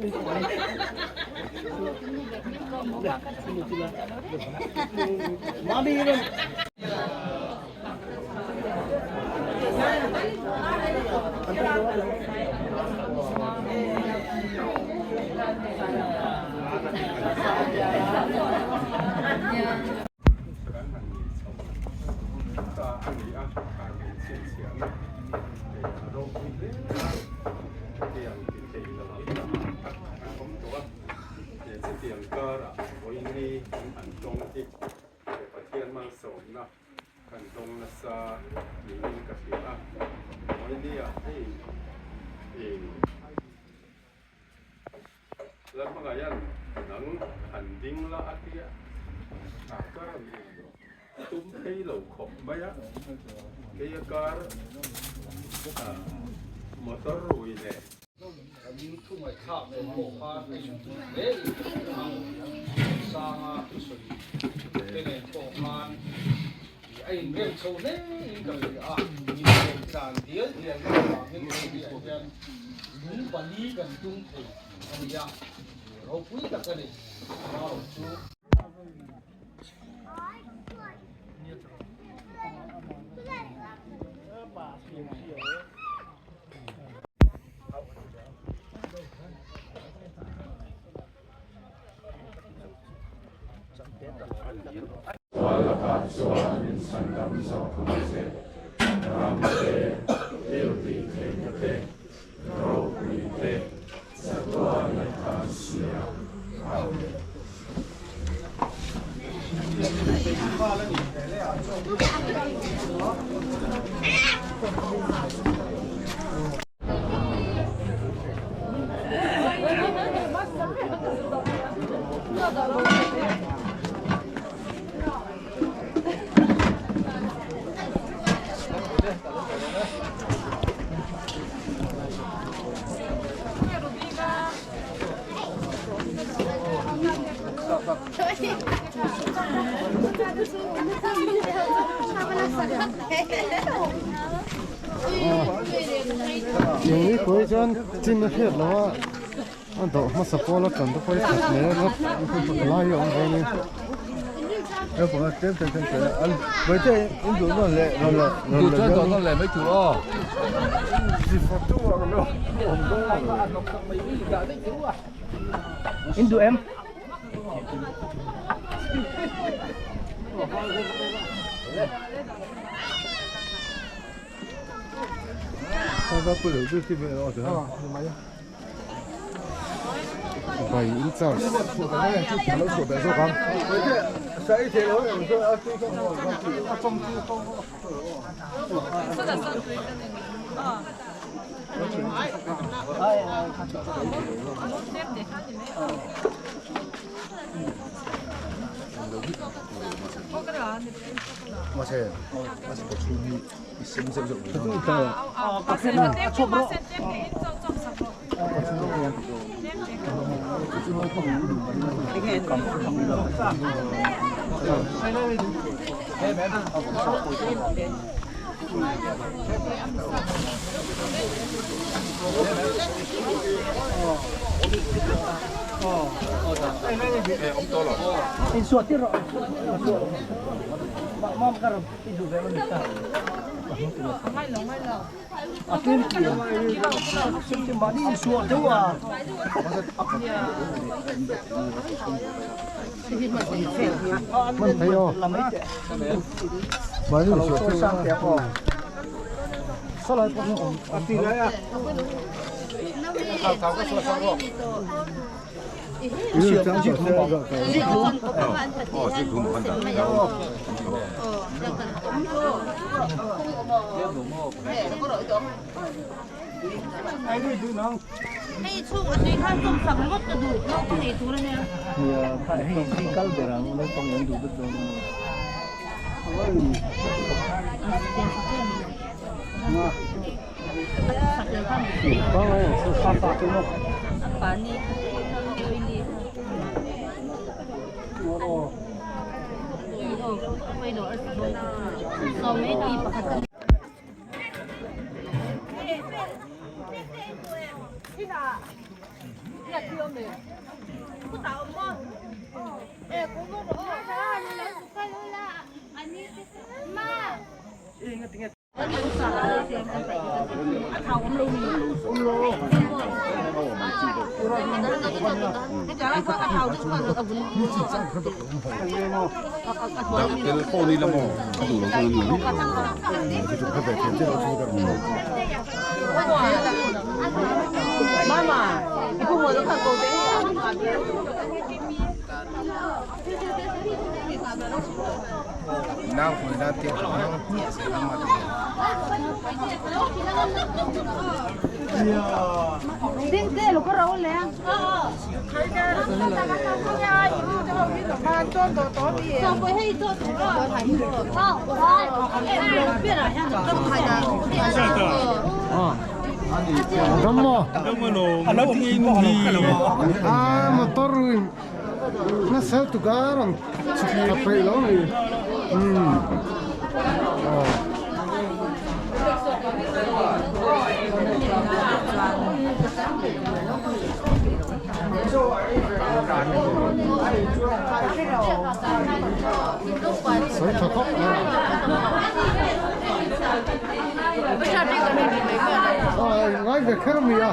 Kan han ni chho ta a ni a, han inchhinchhiahna a ropui hle a, hetiang ti thei lo hi tam tak an awm tawh a, he chutiang karah vawiini kan han tawng hi he Pathian malsawmna kan dawng nasa niin ka hria a, vawinia hei ih. Lalhmangaian nang han ding la a tia, a kar tum phei lo khawp mai a, kei a kar motor rui leh. Min thu ngaihthlak nen pawh khan a inhmu hle in ka hria a, Sanga thusawi te nen pawh khan a inrem chho hle in ka hria a, inrem tlan dial dial na avangin hetiang hian lung pali kan tum thei a ni a, ropui tak a ni amaherawh chu. Sual lakah chuan min chhandam zawk ang che. Ram te, thil tih theihna te, ropui te, chatuan atan sia. Amen. Eng ni khuai chuan chin a hriat loh a a dawh hmasa pawl a tan te pawh hi khat hle a lai hi a awm ve a ni. Bai in charge. Man thei aw. Salai pawh hi awm. Dam maw? Ah motor in na sel tu ka rawn chhuk thla peih lo ni. Umm. Aw. Sawi tha khawp mai. Ngai ve kher mi a.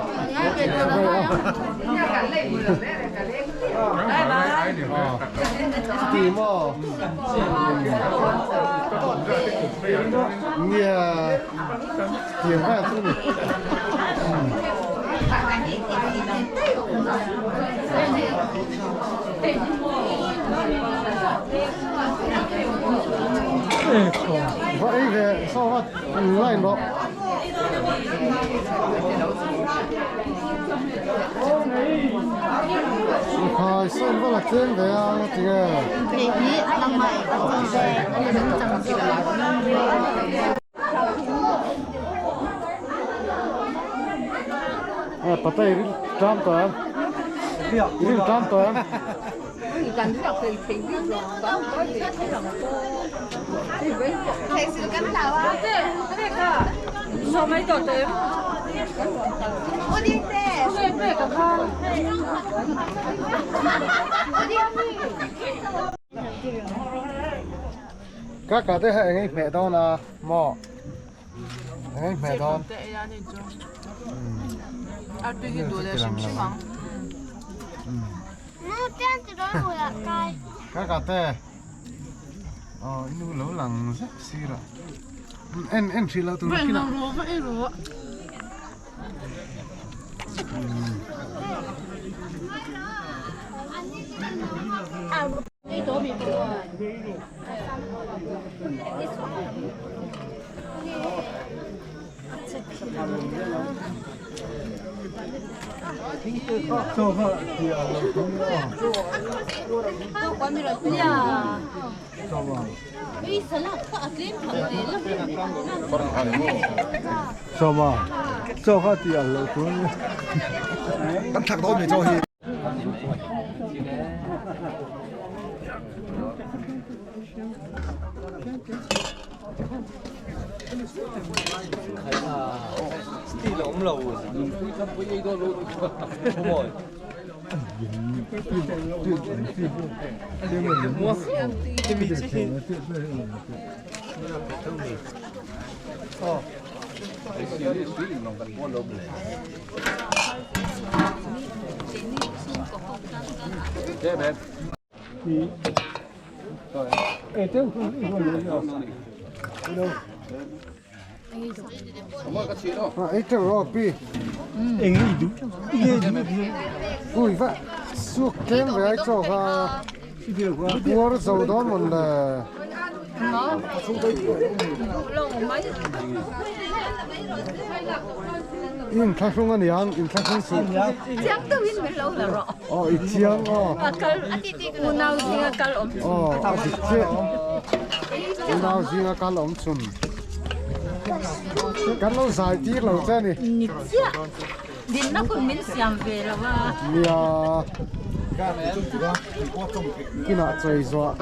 Ti maw? Nia tiang vel chu ni. Va ei ve saw va line rawh. Khai sawn va la tlem ve a tinge. Patei ril ṭam tawh em? Ril ṭam tawh em? Ka ka te ha eng ei hmeh dawn a maw eng ei hmeh dawn Ka ka te aw i nu lo lang zek sir a en en hrih loh tur kinah Ei teuh rawh pi. Ui va suak tlem ve ai chaw kha puar zo dawn mawn le. In thlahrung a niang in thlahrung suh. Aw i chiang aw. Unau zinga kal awm chhun. Aw a dik chiah. Unau zinga kal awm chhun. Kan lo zai tir lo che ni. Ni chiah. Dinna hun min siam ve lo a. Nia. Kinah chawi zuah.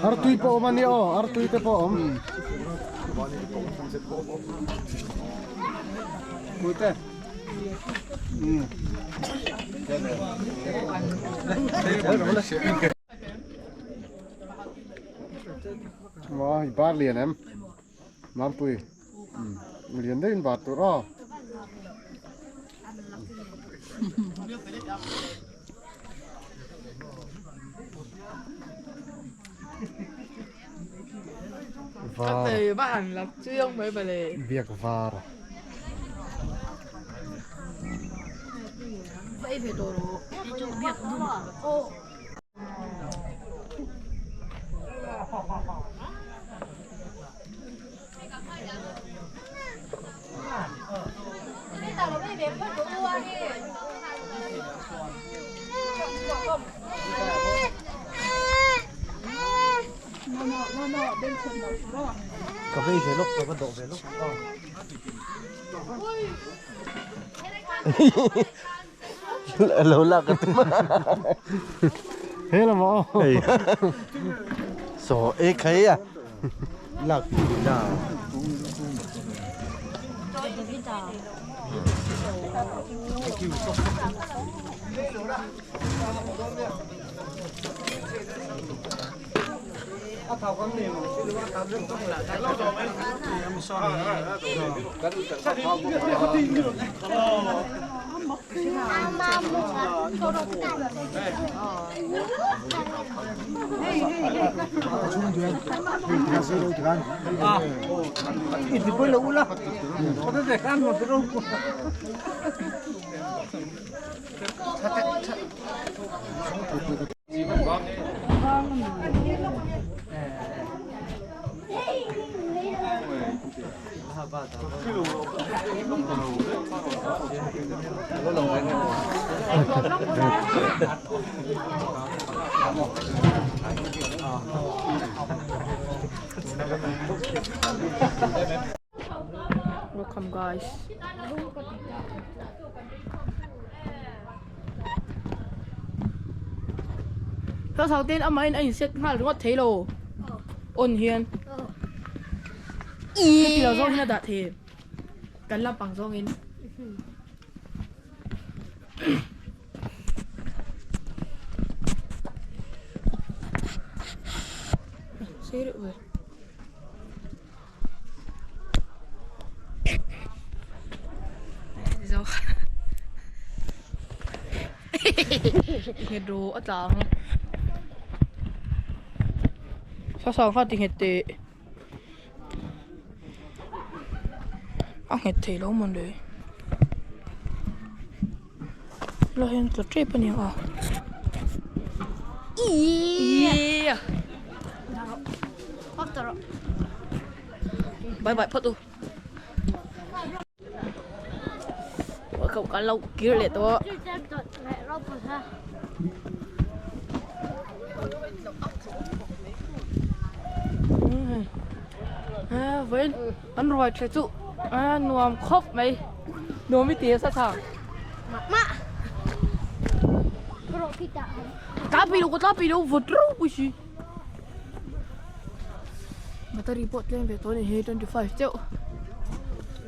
Artui pawh awm a nia aw artui te pawh a awm. Maw i bar lian em? Mampui lian deuhin bar tur aw. Var. Biak var. Ka vei ve lawk ka va dawh ve lawk a lo lak a tum a He lam ah aw hei saw e khai a lak la. Welcome guys. Ka sau ten ama in a in set nghal ringawt thei lo on hian heti lo zawng hian a dah thei kan lampang zawng in. Sei reuh ve. Nghet rawh a tla ang. Sa sang kha ti nghet teh. A nghet thei lo mawn le. Helai hian tla tep a ni ang a. Iiii. Bye bye phawt u. Cậu cả lâu kia lại to. À, với ăn rồi sẽ trụ à nuam khóc mày nuam mới tía sao thằng cá bị đâu có cá bị đâu vượt rú bùi xì battery pawh tlem ve tawh a ni hi 25 chauh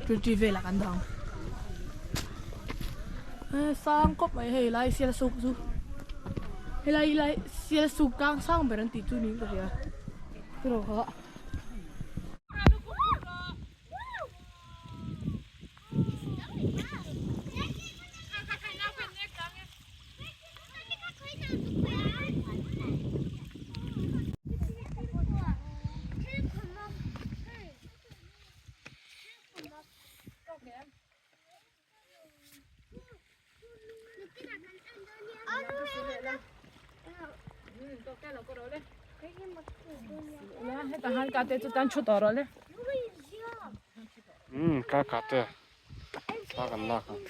20 vel ah kan dang sang kawp mai hei lai sial suk chu helai lai sial suk tlang sang ber an tih chu niin ka hria erawh kha. Um ka ka te thla kan lak ang.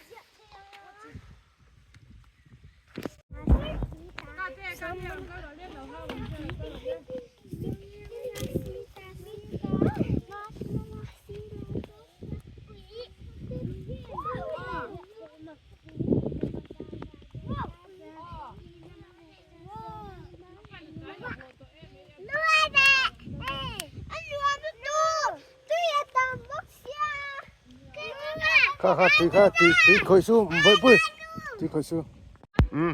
Kha kha tui kha tui tui khawih su vawih pui tui khawih su um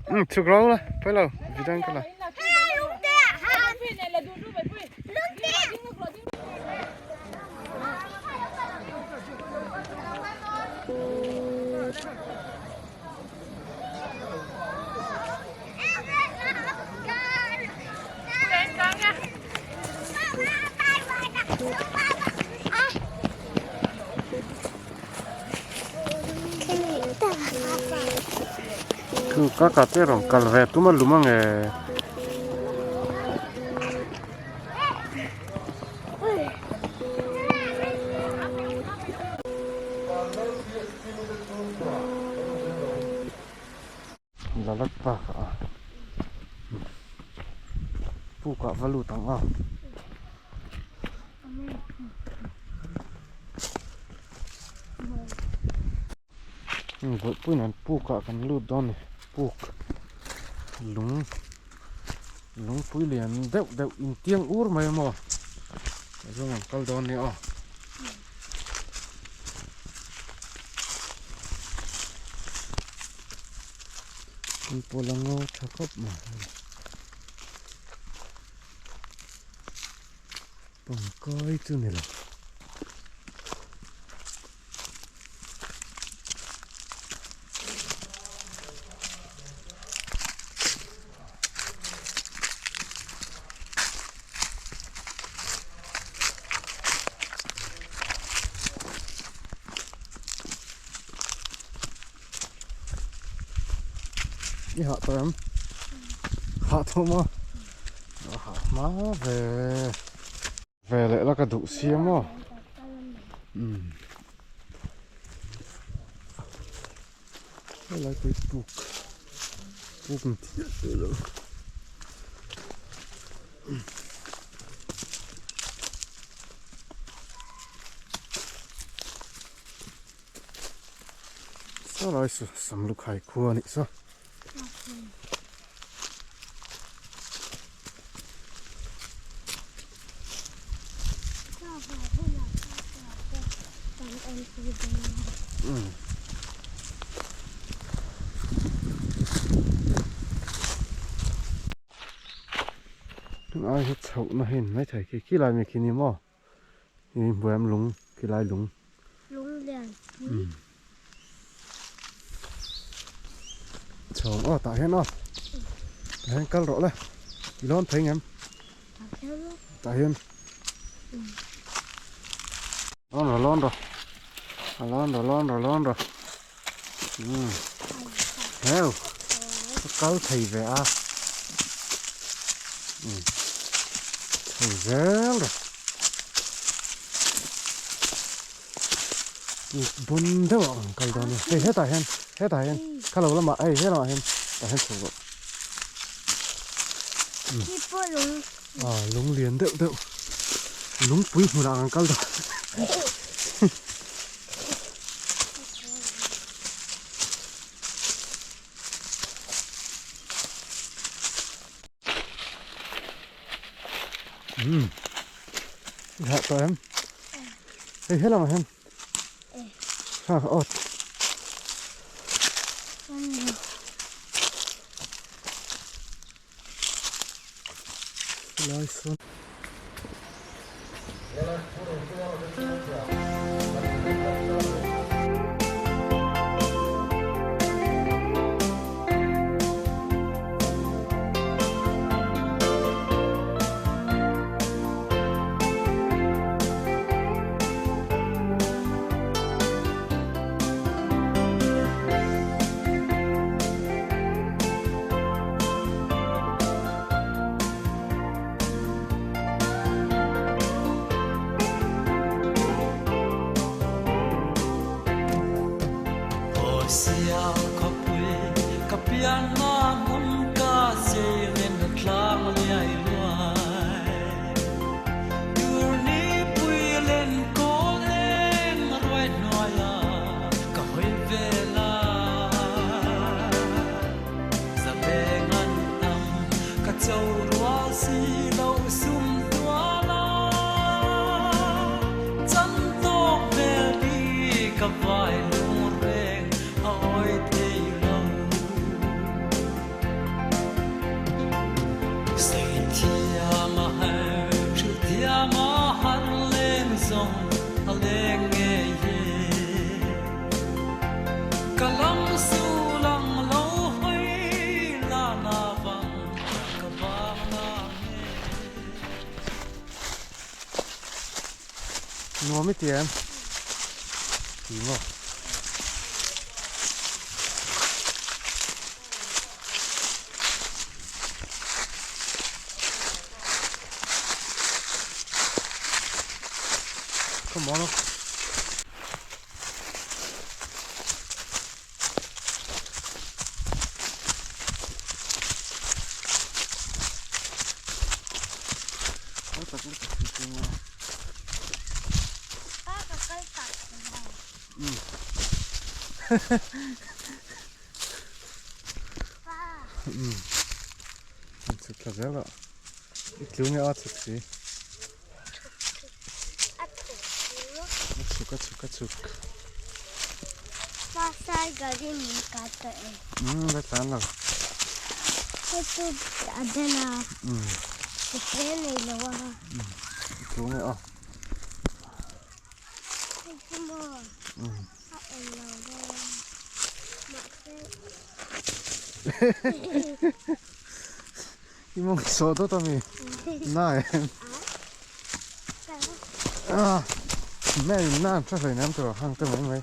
um chhuk lo la phai lo vidang ka la. Chu ka ka te rawn kal ve tum a lum ange. Lalak park ah puk ah va lut ang a. Bawihpuiin an puk ah kan lut dawn a ni puk lung lungpui lian deuh deuh intiang ur mai a maw tah chuan an kal dawn a ni aw. An pawl a ngo tha khawp mai pangkai chu ni lo. I hah tawh em? Hah tawh maw? Hah hma ve. Ve leh la ka duh sia maw? Umm. Helai pawh hi puk puk ni chiah tawh lo. Saw lai chu Samlukhai khua a nih saw. Tunah hi chhohna hi a ni maithei khi khi lai mi khi ni maw i hmuam lung khi lai lung lung lian pui chho aw tah hian aw tah hian kal rawh le i lawn thei ngem tah hian lawn rawh lawn rawh a lawn rawh lawn rawh lawn rawh umm heu ka kal thei ve a umm chho zel rawh. Bun deuh ah kan kal dawn a ni hei hetah hian hetah hian kha lo lamah hei helamah hian tah hian chho rawh ah lung lian deuh deuh lungpui hmunah kan kal dawn umm i hah tawh em hei helamah hian ha aw helai sawn. Sial khawpui ka pianna hmun ka zeilen tlang liai luai. Turni pui len kawl eng ruai hnuaia ka hawi vel a. Zaleng an tam ka cho rual si lo sum tual a. Chan tawk vel hi ka vai lung reng a awi thei lo. Sei thiam a har, hril thiam a har leng zawng a leng ngei e. Ka lam sul ang lo hawi la na vang ka vang na nge. Nuam i ti em? Ti maw? Come on up. Chhuk thla zel a, i tlu nge a chhuk si. A chhuk a chhuk a chhuk. Pasai gari min ka ta e. La tlan lo. Hei chu a den a. Ka hre nei lo a. I tlu nge aw. Hei chu maw a en lo deuh a. Mahse. I mawng sawh dawt a mi? Na em? Ah, mel na an tha hlei nam tur hang te mai mai.